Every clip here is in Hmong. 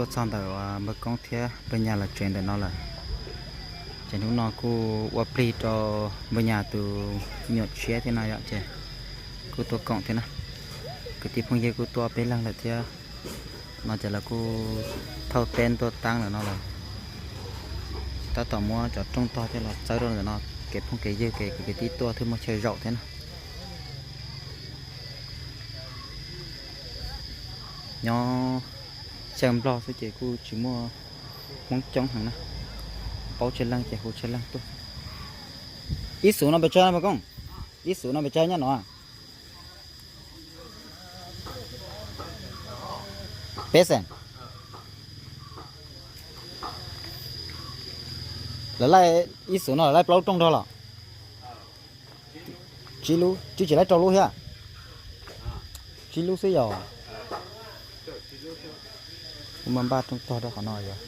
Tuaj txog ntawm npawg Koob thiab npawg Nyas lawv tsev ntawm no lawm. Ces hnub no kuj ua plig rau npawg Nyas tus me nyuam tshiab thiab no yom, ces kuj tuaj koom thiab na. Kwv tij phooj ywg kuj tuaj peb leeg lawm thiab. No ces lawv kuj thauj teb tuaj taab lawm no lawm. Tab tom muab cov rooj tog coj los txawb rau ntawm no, kev phooj kev ywg kev kwv kev tij tuaj thiaj muaj chaw zaum thiab na. Nyob xyaw Nplog xwb ces kuj tsis muaj Hmoob coob heev na, paub tsawg leej ces hu tsawg leej tuaj. Ib xuv no pes tsawg npawg Koob? Ib xuv no pes tsawg nyob no? Peb xees. Lawv laij ib xuv no lawv laij plaub lub rooj nrog los? Tsib lub, twb tsis laij rau lub thiab. Tsib lub xwb yog. Kuv maj npaj rooj tog rau qhov no yog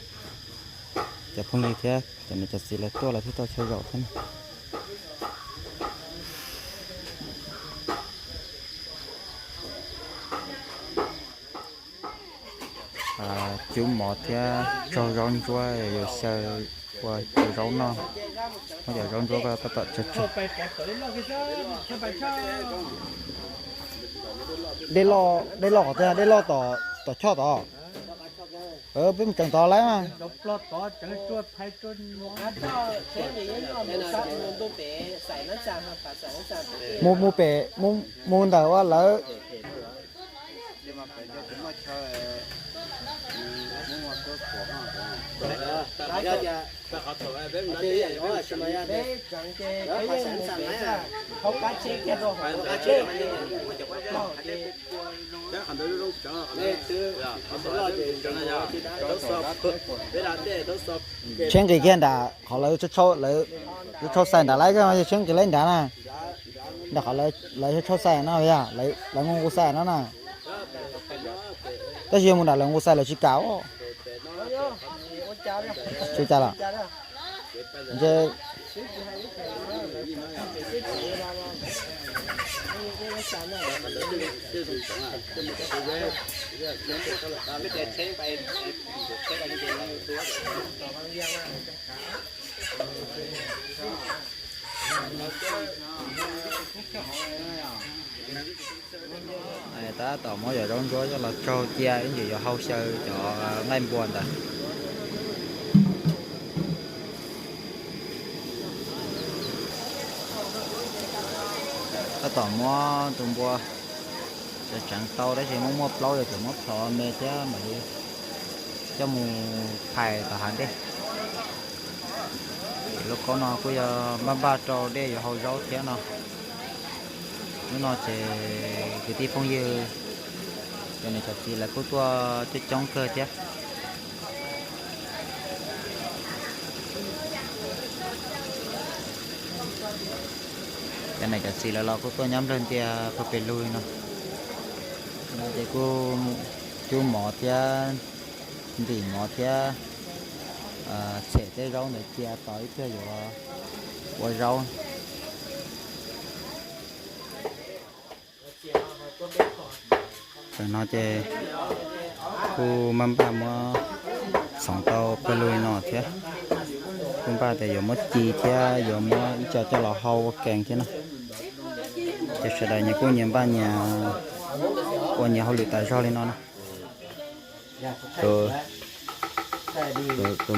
cov phooj ywg thiab cov niam cov txiv lawv tuaj lawv thiaj tau chaw zaum thiab na. Cub mov thiab tsaug zaub ntsuab yuav xyaw ua cov zaub noj, muab cov zaub ntsuab koj tab tom tsaug tsaug. Dej loj qhov twg? Dej loj tom choj tod. Peb mus tseem tod lawm. Mus, mus pem, mus ntawm ua lawv. Tsheb nqis kiag nram qhov lawv tshau xais nrad lawm, tsheb nqis lawm nrad na. Nram qhov lawv tshau xais no yog lawv nqus xais no na. Tab sis yog mus nram lawv nqus xais lawv tsis kam. Tsis kam los? Ntshe Tab tom muab cov zaub ntsuab coj los tsaug cia ib ntsis yuav hau xyaw cov nqaij npua ntawd. Tab tom muab tus npua tseev tau tab sis muaj muaj plaub yog tseem muab plhov me thiab mam li coj mus phais tom hav dej. Ces lub kaub no kuj yog npaj npaj rau dej yuav hau zaub thiab no. Hnub no ces kwv tij phooj ywg cov niam cov txiv lawv kuj tuaj coob coob kawg thiab. Cov niam cov txiv lawv los kuj tuaj nyob nplawg ntias pawg pes lug li no. No ces kuj cub mov thiab ntim mov thiab tshem tej zaub ntawd cia tos ib pliag yuav ua zaub. Tam no ces kuj maj npaj muab txhoov tau pawg lug li no thiab. Kuj npaj tias yuav muab ci thiab yuav muab ib co coj los hau ua kees thiab na. Ces sawv daws nyias kuj nyias npaj nyias ua nyias hauj lwm tas zog li no na. Tus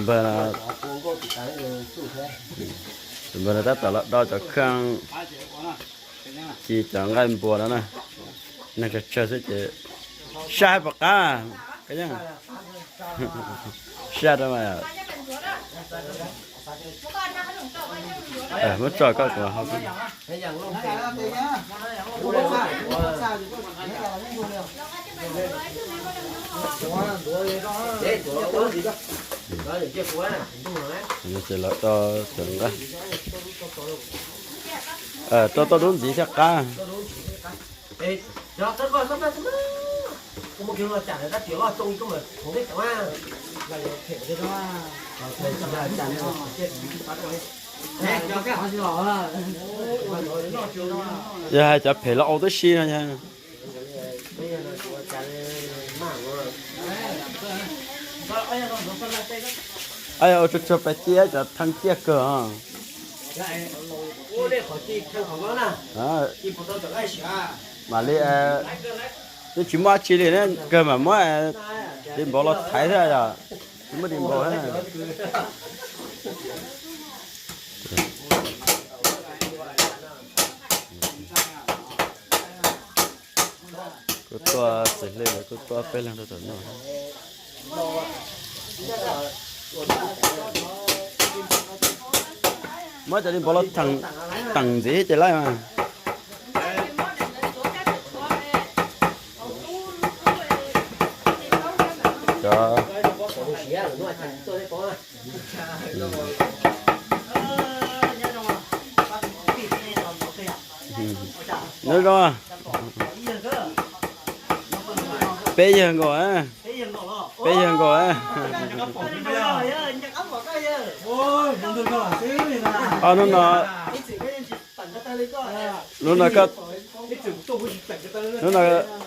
npawg, tus npawg no tab tom los do cov kheej ci cov nqaij npua no na. Neeg tsawg tsawg xwb ces saj puas qab? Saj rau mas. Muab tso koj kuv hau. Ces lawv do cov nqaij, rau toj dub ntxiv thiaj qab. Yog hais cov phem los ua tib si no yog. Ua tsuag tsuag pais ci cov thee ciaj kawg. Mam li, twb tsis muaj dab tsi li ne, kawg mam muab li npaum los thaiv thiab yom. Tsis muaj li npaum thiab. Kuj tuaj txiv hli lawv kuj tuaj peb leeg rau tom no. Muab cov li npaum los teem ntxiv ces laij mas. Nyob zoo, peb yawg nkaus, peb yawg nkaus. Hnub no, hnub no,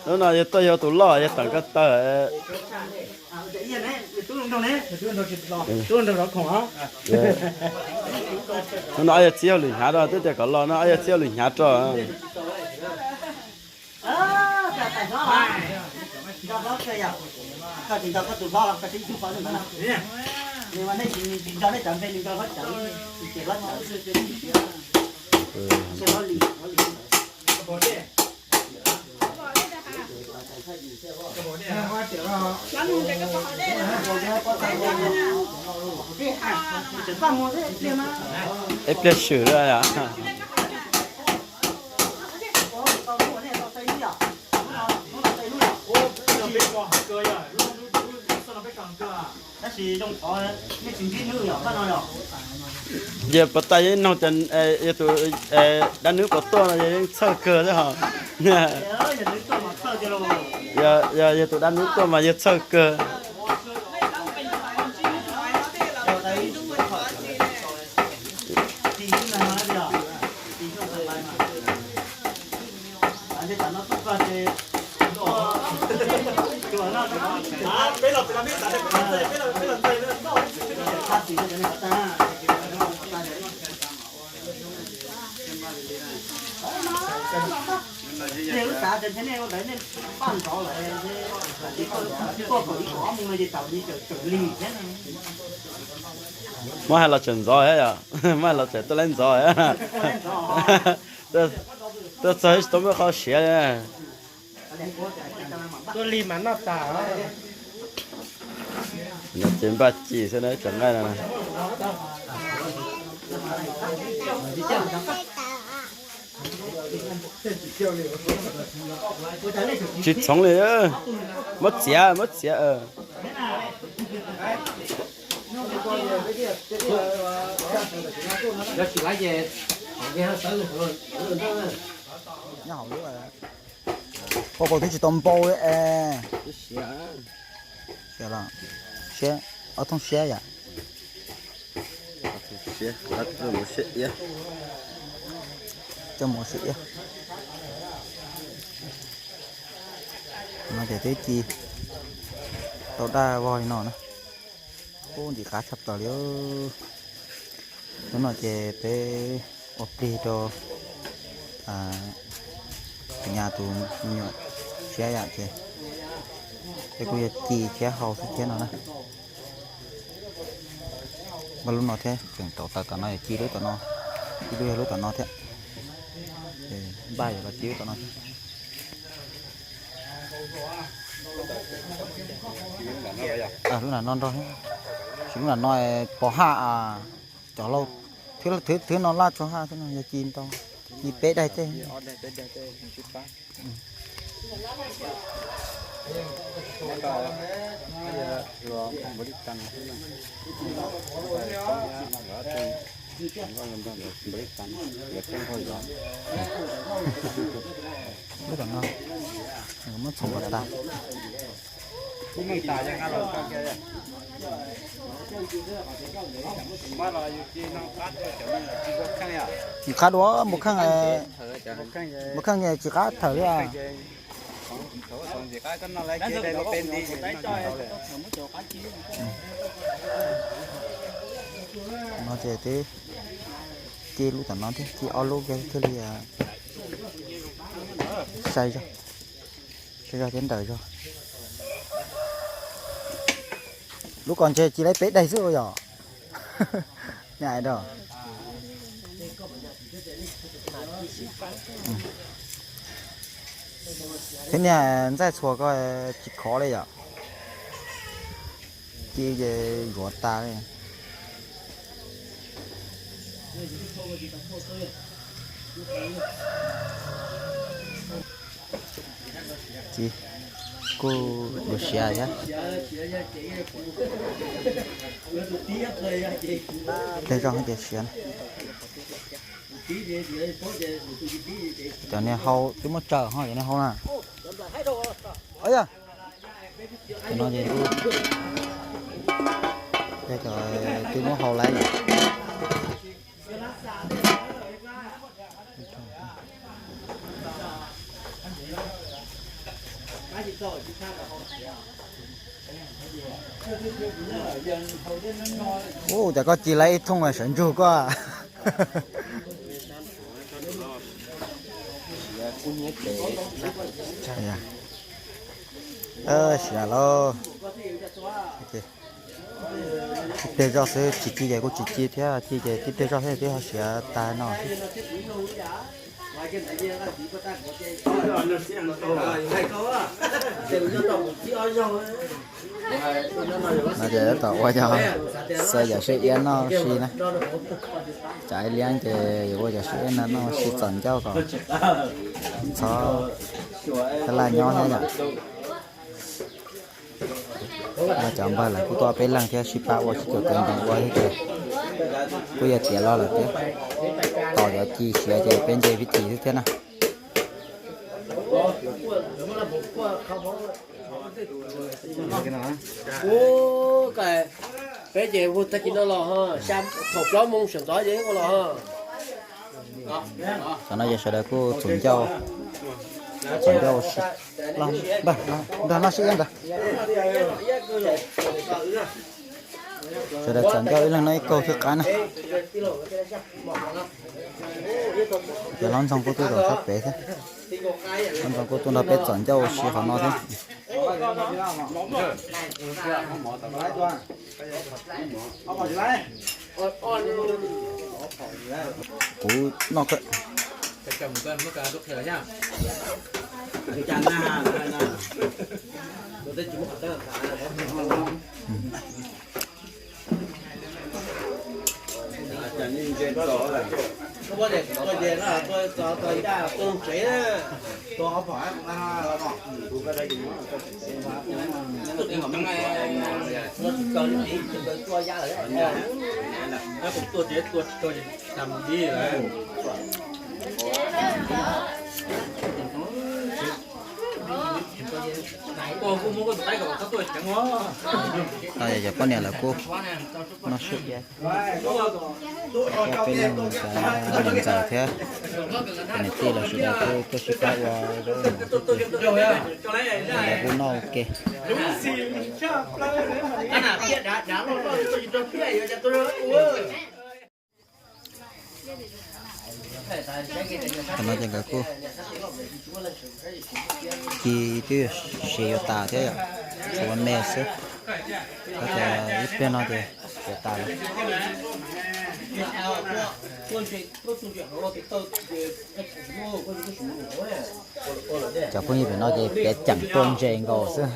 hnub no yog tuaj yog tus loj yog teem koj taw. Hnub no ob yawg txiv hauj lwm hnyav rau, twb tias kom los no ob yawg txiv hauj lwm hnyav rau. Ib pliag swm lawm yom. Yog puas tas yeej noog tias yog tus dab nwb puas tuaj no yog yeej txhawj kawg thiab hos. Yog, yog tus dab nwb tuaj mas yog txhawj kawg. Muab hais los tseem ntxov thiab yom, muab hais los tseem tuaj laib ntxov thiab. Tuaj txog tsis tau muaj qhov siav li. Tuaj lig mas noj tas. Ces npaj ci xwb na, tsoom nqaij no. Tsis txhoov li, muab txiav, muab txiav. Nyob hauv lub, ua kaus twb tsis tau npau li es. Siav, ob thooj siab yom. Coj mus ua siab iab. No ces twb ci tau daj vog li no na. Ub, ntxim qab tshaj plaws li. Hnub no ces peb ua plig rau tus nyab tus me nyuam tshiab yam ces peb kuj yog ci tshiab hau xwb thiab no na. Npaj lub no thiab, tseem rauv taws tom no, ci lub tom no, ci lub yog lub tom no thiab. Npaj yuav los ci lub tom no thiab. Lub nram no nrog, lub nram no pos haj, cov laus thwb no laj tso haj thiab no, yog ci ntau, ci peb daig tej. Lub tom no, muab txhoov kom tas. Nws qab dua npus kheej, npus kheej tsis qab thawm li. Ntxim qab, ntxim qab, koj noj lawm ces lawv los pem nti. No ces twb ci lub tom no thiab, ci ob lub thiaj li sai zog, sai zog thiab nrawm zog. Lub ko ntshe ci laib peb daig xwb ua yom. Nyaj dog. Thiab niag ntxaij txhuas ko tsis khov li yom. Ci ces yuav tas li. Ci kuj dua siav thiab. Tej zog ces siav na. Cov niag hau twb muab tsaws ho cov niag hau na. Yog, cov no ces kuj, cov twb muab hau lawm. Ua cas koj ci lawv ib thooj sawv ntsug koj. Siav lauj. Tib pliag zoj xwb, tsis ci ces kuj tsis ci thiab, ci ces tib pliag zoj xwb twb ho siav tas no. No ces tab tom ua yog xaws yam sib iab noj si na. Tsam ib liab ces yuav ua yam sib iab no noj si txaus ncauj kom txhob laj nyob thiab yom. Cov npawg lawv kuj tuaj peb leeg thiab sib pab ua sib cuam tes nkees ua thiab ces kuj yog tiav los lawm thiab. Tos cov ci siav ces peb nce vib thim xwb thiab na. Peb ces hu tag kis no los, thaum plaub moo sawv ntxov ces ua los. Tam no ces sawv daws kuj txaus ncauj, txaus ncauj ua si. Nrog noj sib iab ntawd. Sawv daws txaus ncauj ib leeg noj ib kaug thiaj qab na. Ces hlob Ntxoog kuj tuaj zaum sab pem thiab. Hlob Ntxoog kuj tuaj nrog peb txaus ncauj ua si qhov no thiab. Kuv noj kawg. Cov poj niam lawv kuj noj sib iab, peb leeg niam ntxawm thiab cov niam tij los sawv daws kuj tuaj sib pab ua zaub mov, lawv kuj noj ua ke. Tam no ces nkawd kuj ci twb siav yuav tas thiab yom, tshuav me xwb. Tab sis ib pliag no ces siav tas lawm. Cov phooj ywg pem no ces piav ceem tuaj ntses nkaus xwb.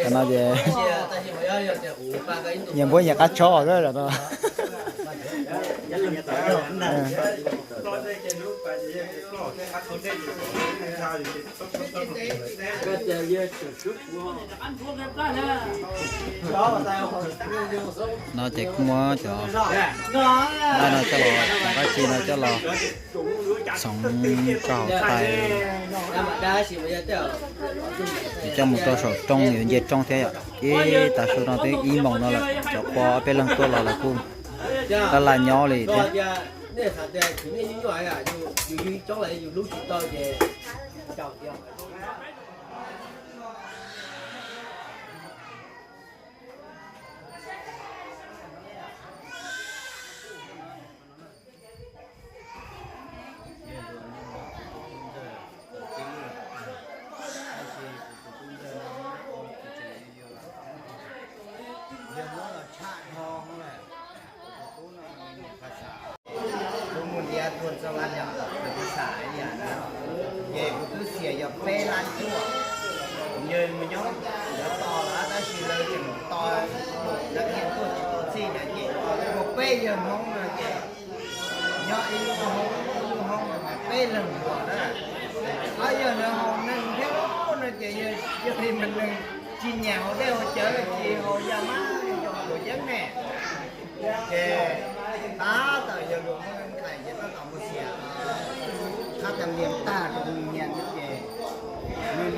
Tam no ces nyias npuab nyias qab tsho xwb no. No ces kuj muab cov nqaij no coj los, cov nqaij ci no coj los txhoov rau hauv tais, coj mus rau saum rooj yuav nce rooj thiab yom. Ib tav su no twb ib moos no lawm, cov qhua ob peb leeg tuaj los lawv kuj laj laj nyob li thiab. Nej xav tias tsis nej nyuaj nyuaj, yus yus coob lawm yus hlub tsis tau ces caum tias Kuv mus ntiav tuag txog vaj nyom, kuv xav ib yam no, ces kuv twb xiam yog peb lab cuaj. Nws mus nyob lawv tos lawm tab sis lawv tseem tos, lawv tias tuaj tsis tau txij na ces tos muaj peb yawg Hmoob no ces nyob ib lub hoob ib lub hoob no mas peb leeg hluas na. Ob yawg no haus neeg thiab no ces yog li mas neeg tsis nyiam haus dej haus cawv tsis haus yam mab yam hluas yeeb ne. Ces tab tom yawg hluas Hmoob Nqhais ces tab tom mus xiam qhab tas lias tag rau nws nyiam ces nws